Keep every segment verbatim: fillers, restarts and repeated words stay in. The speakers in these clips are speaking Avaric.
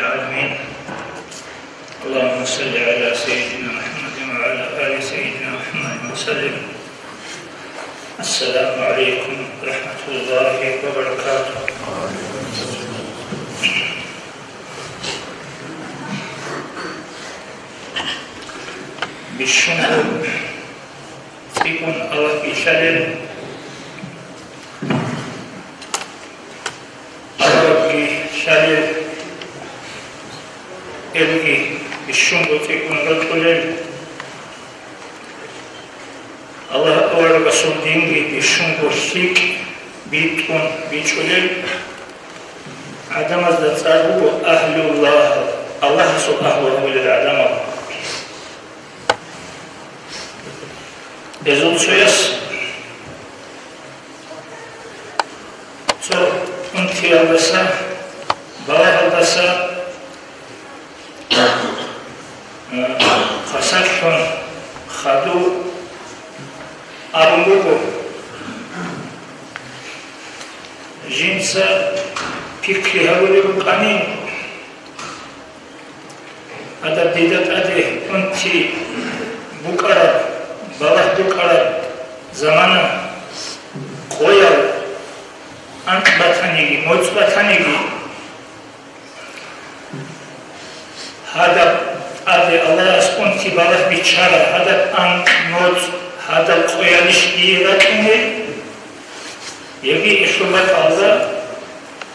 العالمين. اللهم صل على سيدنا محمد وعلى آل سيدنا محمد وسلم. السلام عليكم ورحمة الله وبركاته. Бищунго цӀикӀкӀун Аллагь бихьалел, Аллагьги лъалел, элги бищунго цӀикӀкӀун рокьулел, Аллагь аварагасул динги бищунго лъикӀ битӀун бичӀчӀулел гӀадамазда цӀар буго агьлуллагь, Аллагьасул агьлу гьавулел гӀадамал. Гьезул цояс цо унтиялдаса, балагьалдаса, э, хвасарлъун хадув абун буго, жинца пикри гьабулеб букӀани, гьадаб дида тӀаде унти букӀараб, балагь букӀараб замана къоял анкь батаниги, моцӀ батаниги, гьадаб тӀаде Аллагьас унти балагь биччараб гьадаб анкь, моцӀ, гьадаб къоялищ дие ракӀине, яги эхлулеб Аллагь,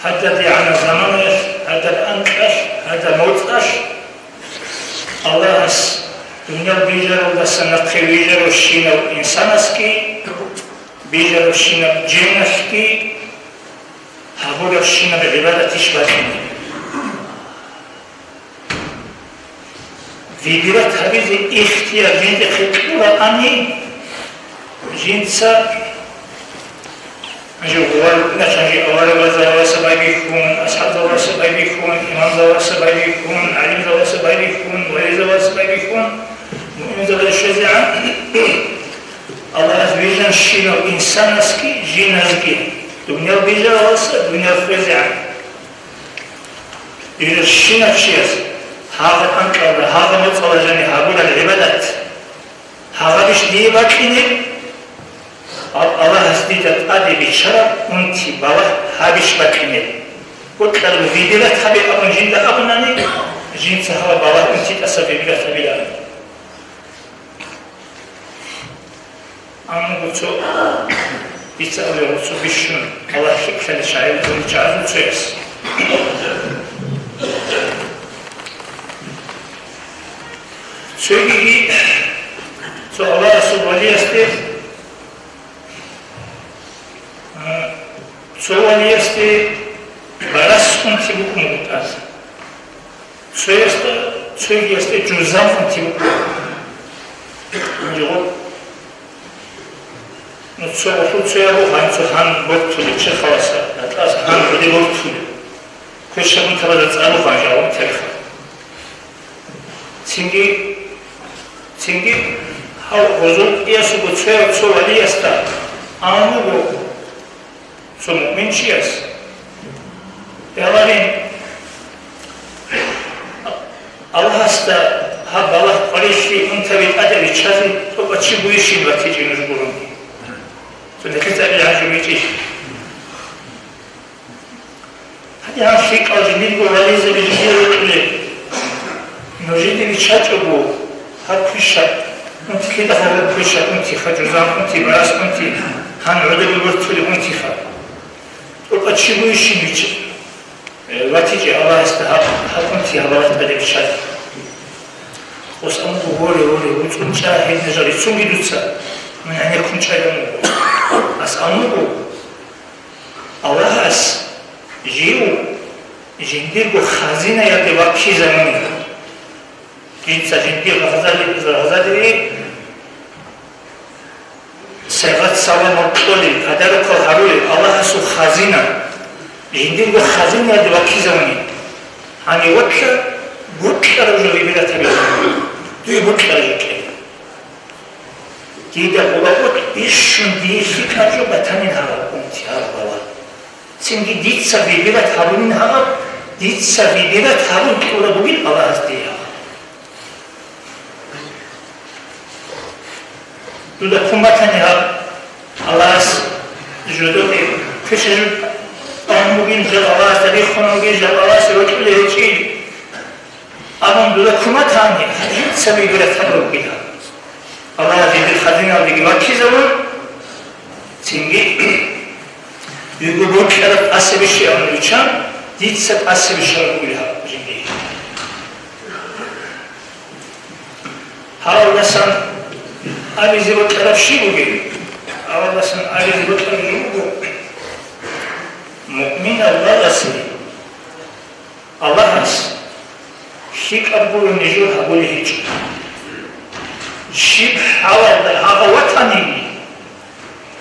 гьадаб дигӀанаб заманаялъ, гьадаб анкьалъ, гьадаб моцӀалъ Аллагьас дуниял бижаралдаса нахъе вижаравщинав инсанасги, бижаравщинаб жинасги гьабуравщинаб гӀибадатищ бачӀине? Выбирать гьабизе ихтияр жиндихъе кьурабани, жинца гьанже гъувал начанги аварагзабаца байбихьун, асхӀабзабаца байбихьун, имамзабаца байбихьун, гӀалимзабаца байбихьун, вализабаца байбихьун, муъминзабазе щвезегӀан Аллагьас вижанщинав инсанасги жиназги, дуниял бижаралдаса дуниял хвезегӀан. Дир щинав чияс гьагъа анкьалда, гьагъа моцӀалда жаниб гьабураб гӀибадат, гьагъабищ дие бакьине? Ал-, Аллагьас дида тӀаде биччараб унти балагь гьабищ бакьине? Бокьараб выбирать гьабе абун жинда абунани, жинца гьаб балагь унти тӀаса выбирать гьабилаан. Амма гуцо, дица абулеб гуцо бищун, Аллагь лъикӀлъали шагьил гьури чагӀазул цояс. Цогиги цо Аллагьасул валиясде, а, цо валиясде барас унти букӀун буго тӀаса. Цоясда, цогиясда жузан унти букӀун. Жо-, ну, цо гъолъул цояб буго гьанцо гьан бортулеб черхаласа, гьатӀаса гьан гӀуде бортулеб. Квешаб унтабазда цӀар буго гьан жаваб терха. Цинги, цинги гьав гъозул кӀиясулго цояв цо валиясда абун буго, цо муъминчияс, я Аллагь, Аллагьасда гьаб балагь къварилъи унтаби тӀаде биччазе тӀокӀав чи буйищин батичӀин нуж гурони. Цо нилъеца абилеб гьанже гьечӀищ? Гьадин гьал лъикӀал жиндирго вализаби жиндир рокьулел. Нужеде биччачӀого гьаб квешаб унти, лъидахъ гьаб квешаб унтиха, жузан унти, барас унти, гьан гӀодобе бортулеб унтиха. ТӀокӀав чи буйищин вичи-, э, ватичӀеб Аллагьасда гьаб, гьаб унти гьаб балагь тӀаде биччазе? Гъос абун буго, воре, воре, вуцӀцӀун чӀа, гьеб нижер рицунги дуца, мун гӀенеккун чӀайилан вуго. Ас абун буго, Аллагьас жив жиндирго хазинаялде ваккизабуни. Жинца жиндир гъазали-, гъазалири, сайгъат-саламал кьолел, падарухъал гьарулел Аллагьасул хазина, жиндирго хазинаялде ваккизабуни. Гьанив вокьа, бокьараб жо выбирать гьабе. Дуе бокьараб жо кье. Дида гъуба бищун дие лъикӀаб жо батанин гьаб унти, гьаб балагь. Цинги дица выбирать гьабунин гьаб, Дица гъибират гьабун кьураб бугин Аллагьас дие. Дуда куматани гьаб Аллагьас жододе квешажу тӀан бугин, жал Аллагьасда риххун бугин, жал Аллагьасе рокьулел гьечӀин. Амма дуда куматани, дица гъибират гьабун бугин. Аллагьас жидер хазиналдеги ваккизабун, цинги Дуего бокьараб тӀасабищи абун виччан, дица тӀасабищараб бугеб гьаб жиндие. Гьавалдасан абизе бокьараб щиб бугеб? Гьавалдасан абизе бокьараб жо буго, муъминал лагъасе Аллагьас лъикӀаб гурони жо гьабулеб гьечӀо. Щиб хӀалалда гьагъав ватаниги,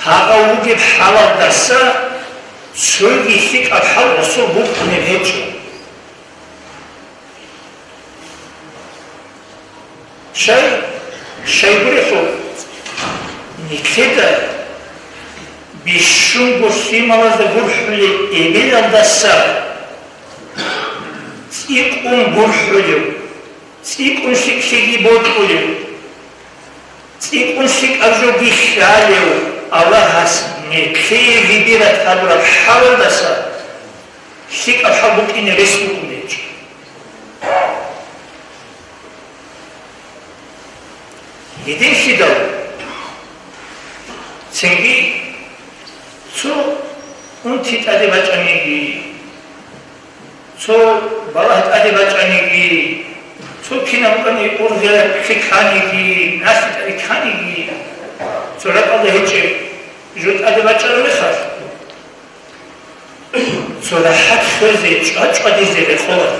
гьагъав вугеб хӀалалдаса цоги лъикӀаб хӀал гъосул букӀунеб гьечӀо. Щай, щайгурелъул, нилъеда бищунго лъималазда гурхӀулел эбелалдаса цӀикӀкӀун гурхӀулев, цӀикӀкӀун лъикӀлъиги бокьулев, цӀикӀкӀун лъикӀаб жоги лъалев Аллагьас нилъее гъибират гьабураб хӀалалдаса лъикӀаб хӀал букӀине рес букӀун гьечӀо. Гьединлъидал цинги цо унти тӀаде бачӀаниги, цо балагь тӀаде бачӀаниги, цо кинаб букӀани ургъел кканиги, налъи тӀаде кканиги, цо ракӀалда гьечӀеб жо тӀаде бачӀараб мехалъ, цо рахӀат хвезе, чӀвачӀвадизе рекъола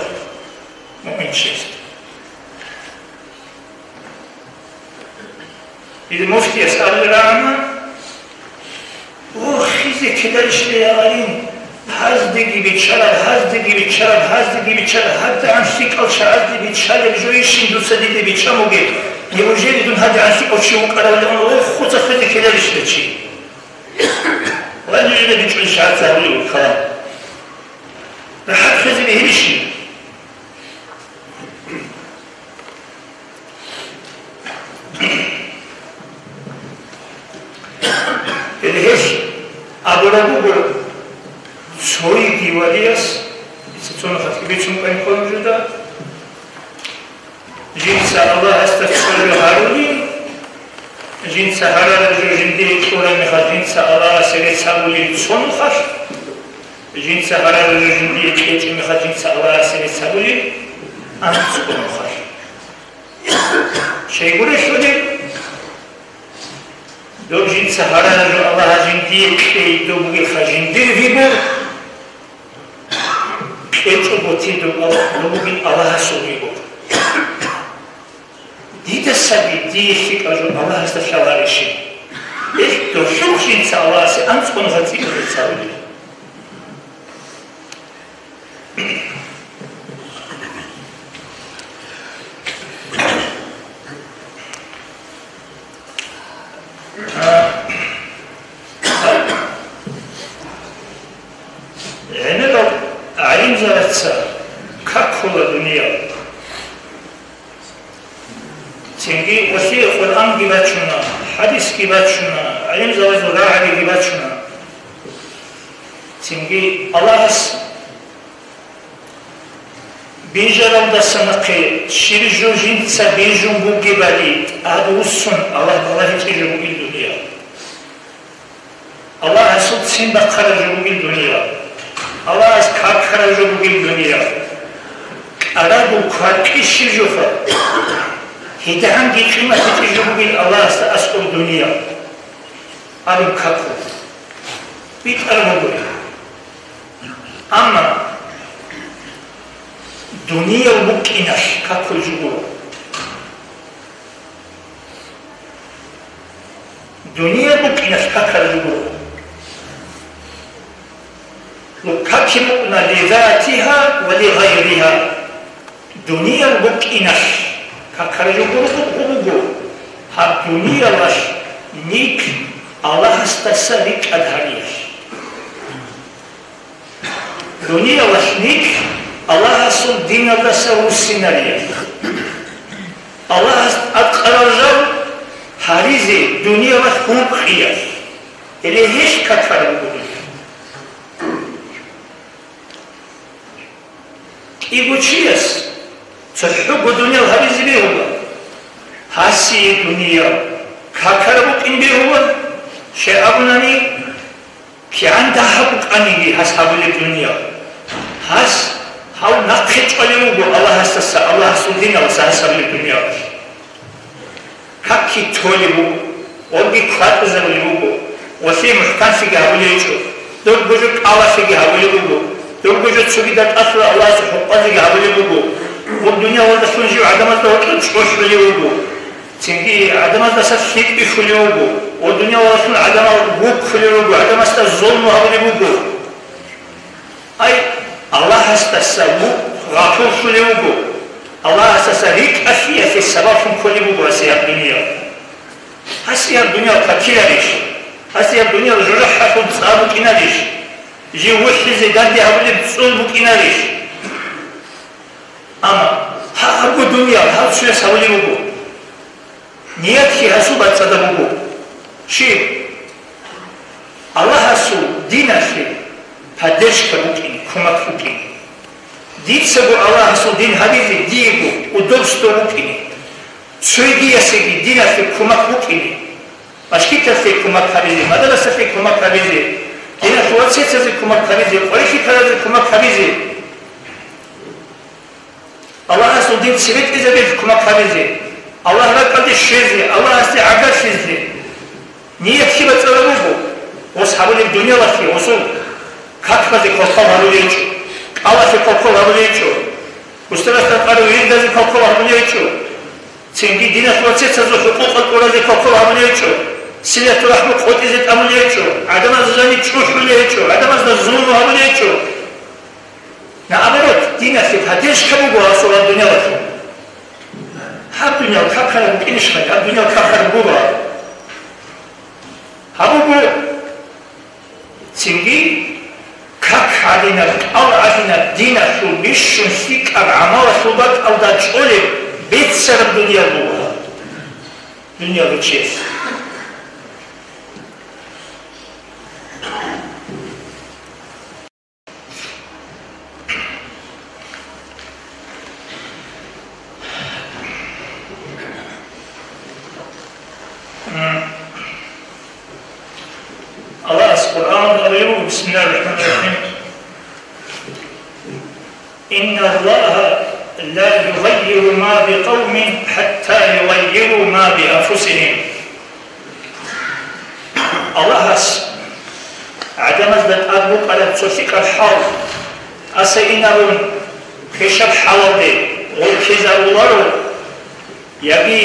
муъминчиясда. Или муфтияс абулеб рагӀана, охизе ккеларищ, я гӀалим, гьаздеги биччараб, гьаздеги биччараб, гьаздеги биччараб, гьадигӀан лъикӀал чагӀазде биччалеб жойищин дуца диде биччан бугеб, неужели дун гьадигӀан лъикӀав чи вукӀаравилан, охуца хвезе ккеларищ чи? Ва нужеда бичӀчӀулищ гьаб гьабулеб калам? РахӀат хвезе бегьилищ? Гьеле гьелъ абураб буго цоги валияс, дица цо нухалъги бицун кӀванин ккола нужеда. Жинца Аллагьасда цо жо гьарулин, жинца гьарараб жо жиндие кьураб мехалъ, жинца Аллагьасе рецц гьабулин цо нухалъ, жинца гьарараб жо жиндие кьечӀеб мехалъ, жинца Аллагьасе рецц гьабулин анцӀго нухалъ. Щайгурелъулеб, доб жинца гьарараб жо Аллагьас жиндие кьей доб бугелха жиндир вибур, кьечӀого ти доб Аллагь, доб бугин Аллагьасул вибур. Дидасаги дие лъикӀаб жо Аллагьасда лъаларищин? Эх, дохъухъ жинца Аллагьасе анцӀго нухалъ цӀикӀкӀун рецц гьабулин. ГӀемерал гӀалимзабаца какула дуниял. Цинги гъосие Къуръанги бачуна, хӀадисги бачуна, гӀалимзабазул рагӀабиги бачуна. Цинги Аллагьас бижаралдаса нахъе щиб жо жинца бижун бугебали тӀадвуссун Аллагь балагьичӀеб жо бугин дуниял. Аллагьасул ццин бахъараб жо бугин дуниял. Аллагьас какараб жо бугин дуниял. КӀарабу кваркьи щиб жоха? ГьедигӀанги къимат гьечӀеб жо бугин Аллагьасда аскӀоб дуниял. Абун каку. БитӀараб буго. Амма дуниял букӀиналъ какулеб жо гуро. Дуниял букӀиналъ какараб жо гуро. Каки букӀуна лизатиха ва лигъайриха. Дуниял букӀиналъ какараб жо гуро, гъоб буго гьаб дуниялалъ нилъ Аллагьасдаса рикӀкӀад гьариялъ. Дуниялалъ нилъ Аллагьасул диналдаса руссинариялъ, Аллагьас тӀадкъарал жал гьаризе дуниялалъ гьукъиялъ, гьеле гьелъ какараб буго дуниял. КӀиго чияс цохӀого дуниял гьабизе бегьула, гьасие дуниял какараб букӀин бегьула, щай абунани, кигӀан дагьаб букӀаниги гьас гьабулеб дуниял, гьас гьав нахъе чӀвалев вуго Аллагьасдаса, Аллагьасул диналдаса гьас гьабулеб дуниялалъ. Какги толеб буго, гъорги кватӀизабулеб буго, гъолъие мухӀканлъиги гьабулеб гьечӀо, дурго жо кӀалалъиги гьабулеб буго, дурго жо цогидал тӀахьал Аллагьасул хӀукъазеги гьабулеб буго, гъоб дуниялалдалъун жив гӀадамазда гьоркьоб чӀухӀулев вуго, цинги гӀадамаздаса лъикӀ бихьулев вуго, ва дуниялалдалъун гӀадамал вуккулел руго, гӀадамазда зулму гьабулеб буго. Ай, Аллагьасдаса ву-, гъапуллъулев вуго, Аллагьасдаса рикӀкӀалъиялъе сабаблъун кколеб буго гьасие гьаб дуниял. Гьасие гьаб дуниял какиларищ? Гьасие гьаб дуниял жужахӀалъул цӀа букӀинарищ? Жив вухӀизе данде гьабулеб цӀул букӀинарищ? Амма гьа-, гьабго дуниял гьав чияс гьабулеб буго. Ниятги гьасул бацӀцӀадаб буго. Щиб? Аллагьасул диналъе поддержка букӀине, кумак букӀине. Дицаго Аллагьасул дин гьабизе диего удобство букӀине. Цогиясеги диналъе кумак букӀине. Машгиталъе кумак гьабизе, мадрасалъе кумак гьабизе, диналъул вацецазе кумак гьабизе, къварилъи ккаразе кумак гьабизе. Аллагьасул дин цебетӀезабиялъе кумак гьабизе, Аллагь ракӀалде щвезе, Аллагьасде гӀагарлъизе. Ниятги бацӀцӀадаб буго, гъос гьабулеб дуниялалъе гъосул какбазе квалквал гьабулеб гьечӀо, кӀалалъе квалквал гьабулеб гьечӀо, устарасда къару вирдазе квалквал гьабулеб гьечӀо, цинги диналъул вацецазул хӀукъукъал тӀуразе квалквал гьабулеб гьечӀо, силату рахӀму къотӀизе тӀамулеб гьечӀо, гӀадамазда жаниб чӀухӀулеб гьечӀо, гӀадамазда зулму гьабулеб гьечӀо. Наоборот, диналъе поддержка буго гьасул гьаб дуниялалъул. Гьаб дуниял какараб букӀинищха, гьаб дуниял какараб гуро. Гьаб буго цинги как гӀадинаб, кӀал гӀадинаб диналъул бищун лъикӀаб гӀамалалъул бакӀалда чӀолеб беццараб дуниял буго гьаб. Дуниял руччеялъ. Аллагьас Къуръаналда абулеб буго, бисмиллагьир рахӀманир рахӀим, «Инналлагьа ла югъаййиру ма бикъавмин хӀатта югъаййиру ма бианфусигьим». Аллагьас гӀадамазда тӀад букӀараб цо лъикӀаб хӀал тӀаса инарун, квешаб хӀалалде гъоркьезаруларо, яги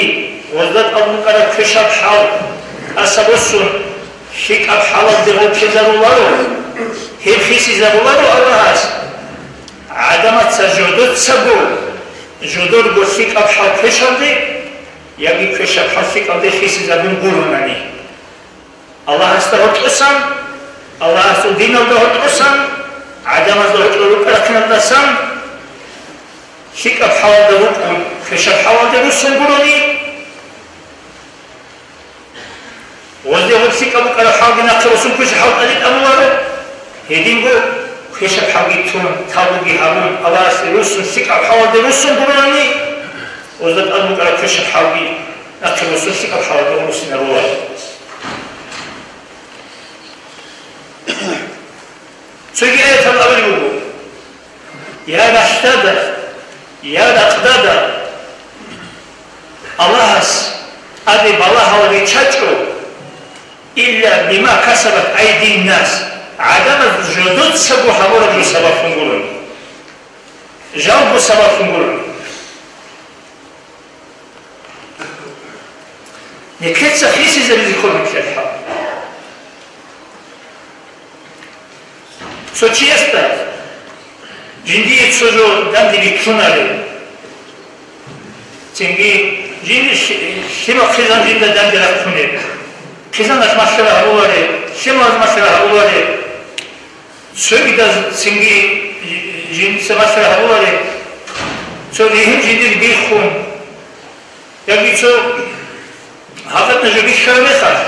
гъозда тӀад букӀараб квешаб хӀал тӀаса босун, лъикӀаб хӀалалде гъоркьезаруларо, гьеб хисизабуларо Аллагьас. ГӀадамаца жодоцаго, жодорго лъикӀаб хӀал квешалде, яги квешаб хӀал лъикӀалде хисизабун гуронани. Аллагьасда гьоркьосан, Аллагьасул диналда гьоркьосан, гӀадамазда гьоркьор рукӀарахъиналдасан, лъикӀаб хӀалалда рукӀун, квешаб хӀалалде руссун гурони, гъозде гъоб лъикӀаб букӀараб хӀалги нахъе босун квешаб хӀал тӀаде тӀамуларо, гьединго квешаб хӀалги тун, тавбуги гьабун, Аллагьасде руссун, лъикӀаб хӀалалде руссун гурони, гъозда тӀад букӀараб квешаб хӀалги нахъе босун, лъикӀаб хӀалалде руссинаруларо. Цоги аяталда абулеб буго: «Я ралъдада, я ракъдада, Аллагьас тӀаде балагьал риччачӀо, илла бима касабат айдин нас, гӀадамаз жодоцаго гьабураб жо сабаблъун гурони». Жалго сабаблъун гурони. Нилъеца хисизабизе ккола нилъер хӀал. Цо чиясда жиндие цо жо данде бихьунареб, цинги жинда лъи-, лъимал хъизан жинда данде рахъунеб, хъизаналъ малъара гьабулареб, лъималаз малъара гьабулареб, цогидаз цинги Жинца масала гьабулареб, цо ригьин жиндир биххун, яги цо гьабатна жо бихьараб мехалъ,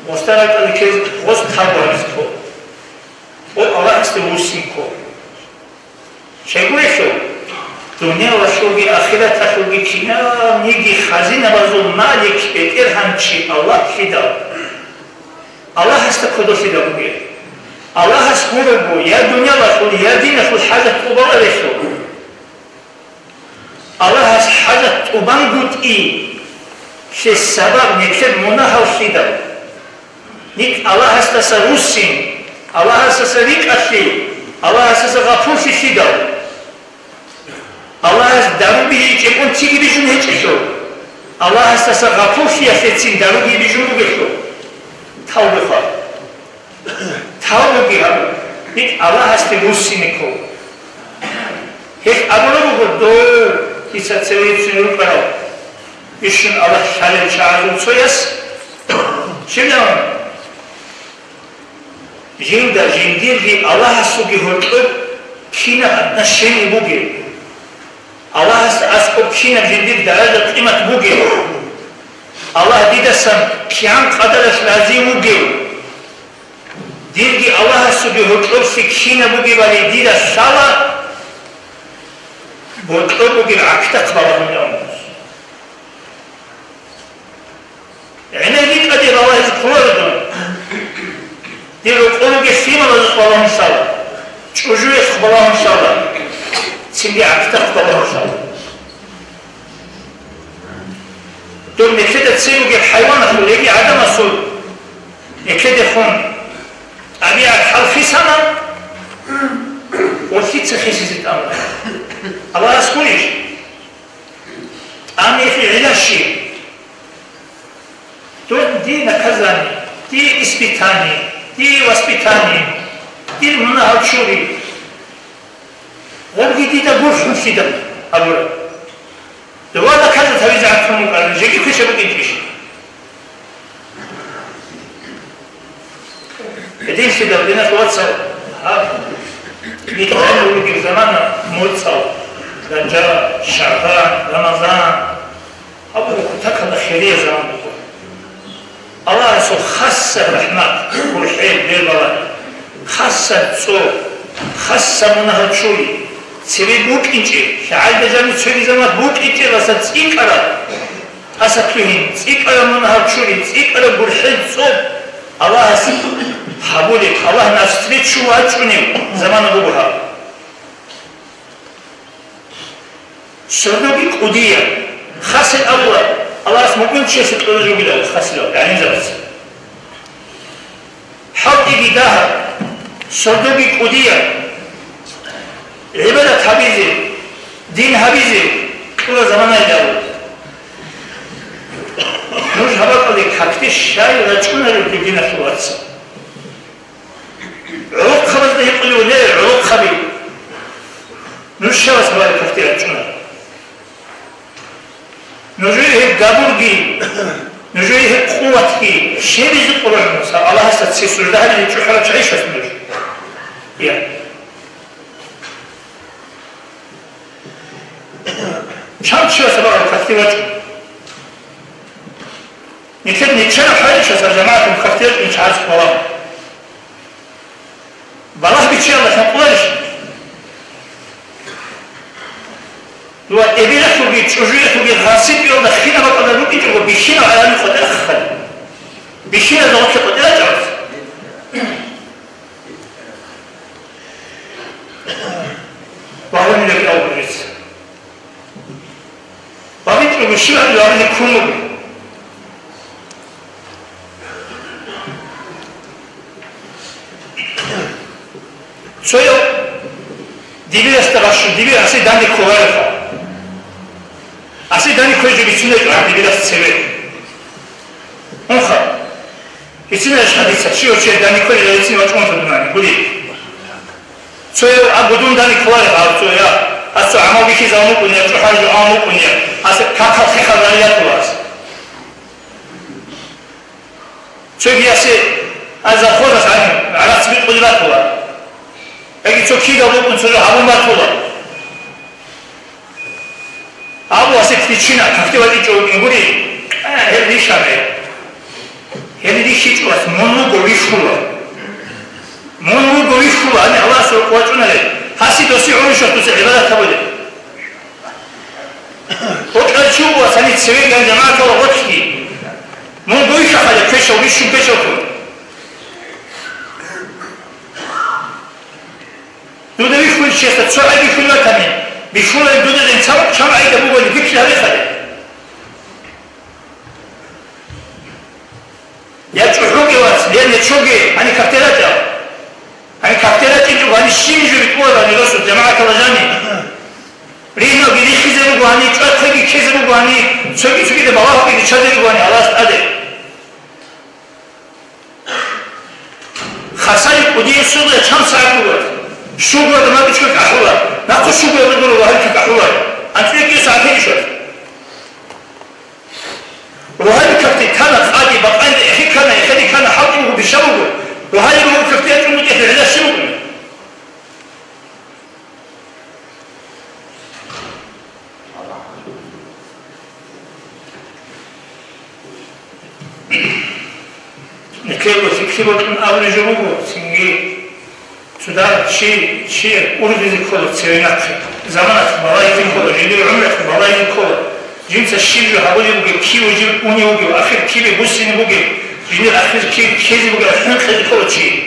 гъосда ракӀалде ккезе гъос тавбу гьабизе ккола. Гъов Аллагьасде вуссине ккола. Щайгурелъул, дуниялалъулги ахираталъулги кинабниги хазинабазул малик, бетӀергьанчи Аллагь лъидал? Аллагьасда кодолъидал бугеб. Аллагьас гурого я дуниялалъул, я диналъул хӀажат тӀубаларелъул. Аллагьас хӀажат тӀубангутӀи, лъе сабаб нилъер мунагьал лъидал. Нилъ Аллагьасдаса руссин, Аллагьасдаса рикӀкӀалъи, Аллагьасдаса гъапуллъи лъидал. Аллагьас дару бижичӀеб унтиги бижун гьечӀелъул, Аллагьасдаса гъапуллъиялъецин даруги бижун бугелъул. Тавбухъа. Тавбуги гьабу, гьикъ Аллагьасде руссине ккола. Гьелъ абулеб буго дов, дица цеве гьечӀин рукӀарал, бищун Аллагь лъалел чагӀазул цояс. Щиб абун? Жинда жиндирги Аллагьасулги гьоркьоб кинаб отношение бугеб? Аллагьасда аскӀоб кинаб жиндир даража-къимат бугеб? Аллагь дидасан кигӀан къадаралъ рази вугев? Дирги Аллагьасулги гьоркьоблъи кинаб бугебали дида лъала, гьоркьоб бугеб гӀакдахъ балагьун. ГӀемер рикӀкӀаде балагьизе кколаро дун. Дир рокъор ругел лъималазухъ балагьун лъала, чӀужуялъухъ балагьун лъала, цинги гӀакдахъ балагьун лъала. Дун нилъеда цин ругел хӀайванасул яги гӀадамасул нилъедехун тӀабигӀат хӀалхисана, ва лъица хисизе тӀамуна. Аллагьас гурищ? ТӀамихъи гӀилащи. Дун дие наказание, дие испытание, дие воспитание, дир мунагьал чури. Гъорги дида гурхӀун лъидал абура. Дова наказать гьавизе гӀатун вукӀараб, жеги квеша букӀинчӀищ? Гьединлъидал, диналъул вацал, гьаб битӀараб бугеб замана моцӀал, Ражаб, ШагӀбан, Рамазан, гьаб буго кутакалда хириял заман буго. Аллагьасул хасаб рахӀмат, гурхӀел, бербала, хасаб цӀоб, хасаб мунагьал чури, цебе букӀинчӀеб, лъагӀалда жаниб цоги заман букӀинчӀеб, баса цӀикӀкӀараб. Асаклъугьин, цӀикӀкӀараб мунагьал чури, цӀикӀкӀараб гурхӀел цӀоб Аллагьас гьабулеб, Аллагь навстречу вачӀунеб замана буго гьаб. Сордоги кӀудияб, хасел абула, Аллагьас муъмин чиясе кьолеб жо бугилан хасилал, гӀалимзабаз. ХӀалтӀиги дагьаб, сордоги кӀудияб, гӀибадат гьабизе, дин гьабизе кьула заманаялъ. Нуж гьаб бакӀалде какде щай рачӀунареб, диналъул вацал? ГӀолохъабазда гьикъулев ле, гӀолохъаби. Нуж щавас гьабари какде рачӀуна? Нужее гьеб габурги, нужее гьеб къуватги щибизе къурагьун, Аллагьасда ци сужда гьабизе чӀухӀарал чагӀищас нуж? Я. Чан чияс абарал какде вачӀун? Нилъер неччараб хӀаличаса жамагӀатун какде вачӀун чагӀаз балагь. Балагь биччаялда хӀинкъуларищ? Дуа эбелалъулги чӀужуялъулги гъасибиялда хинаб бакӀалда рукӀинчӀого бихьинал гӀалами къватӀирахъали. Бихьиназда гъорлъе къватӀирачӀарас. Багьанилаги авбурица. БагъичӀого щиб гьабилебали ккун буго? Цояв дибирасда бащун, дибир асе данде кколаребха. Асе данде кколеб жо бицунеб гьаб дибирас цеве. Унха. Гьецин гьечӀ хӀадисалъ, щивав чи данде кколел гьецин вачӀун лъугьунани гури. Цояв аб гудун данде кколареб гьав цояв, ас цо гӀамал бихьизабун вукӀунеб, чӀухӀараб жо гьабун вукӀунеб, ас какал хихал ралиятулас. Цоги асе, а, завхозас гӀадин, гӀарац бикъулеб батула. Яги цо кидал букӀун цо жо гьабун батула. Абу асе кичина, какде вачӀичӀо вукӀин гури, э, гьел ришаре. Гьел рихьичӀо ас, мун вуго вихьула. Мун вуго вихьула, гьаниб Аллагьас вачӀунарел. Гьаси доси гӀурушах дуца гӀибадат гьабулеб. ГъотӀар чи вуго ас, гьаниб цеве ган жамагӀатала гъоцги. Мун гуйха хъалеб квешав, вищун квешавхъун. Дуда вихьулев чиясда цо гӀайиб бихьулев ватани, бихьулареб дуда гӀинцал чан гӀайда бугони пикри гьабихъали. Я чӀухӀуги вац, я нечоги, гьани картера чӀа. Гьани картера чӀинчӀого, гьани щиб жо битӀула гьани росу, жамагӀатала жани. Ригьналги рихизе буго, гьани чӀвахъеги ккезе буго, гьани цоги-цогида балагьги биччазе буго, гьани Аллагьас тӀаде. Хасари кӀудияв суда чан сагӀат буго? Щугла дамагичка кахула. Нахъу щугла дугур вагьалки кахула. АнцӀила кӀиса гӀатинишат. Вагьаликабти тана къади бакъанде эхикана, эхедикана, хӀалтӀи буго, биша буго. Вагьали буго кабти ячӀун бутӀехӀе гӀелащи буго. Никерго фикри бокьун абулеб жо буго, цинги цода чи, чи ургъизе ккола цеве нахъе. Заманалъ балагьизе ккола, жиндир гӀумралъ балагьизе ккола. Жинца щиб жо гьабулеб бугеб, кив жив унев вугев, ахир кибе буссине бугеб, жиндир ахир кив ккезе бугеб хӀинкъизе ккола чи.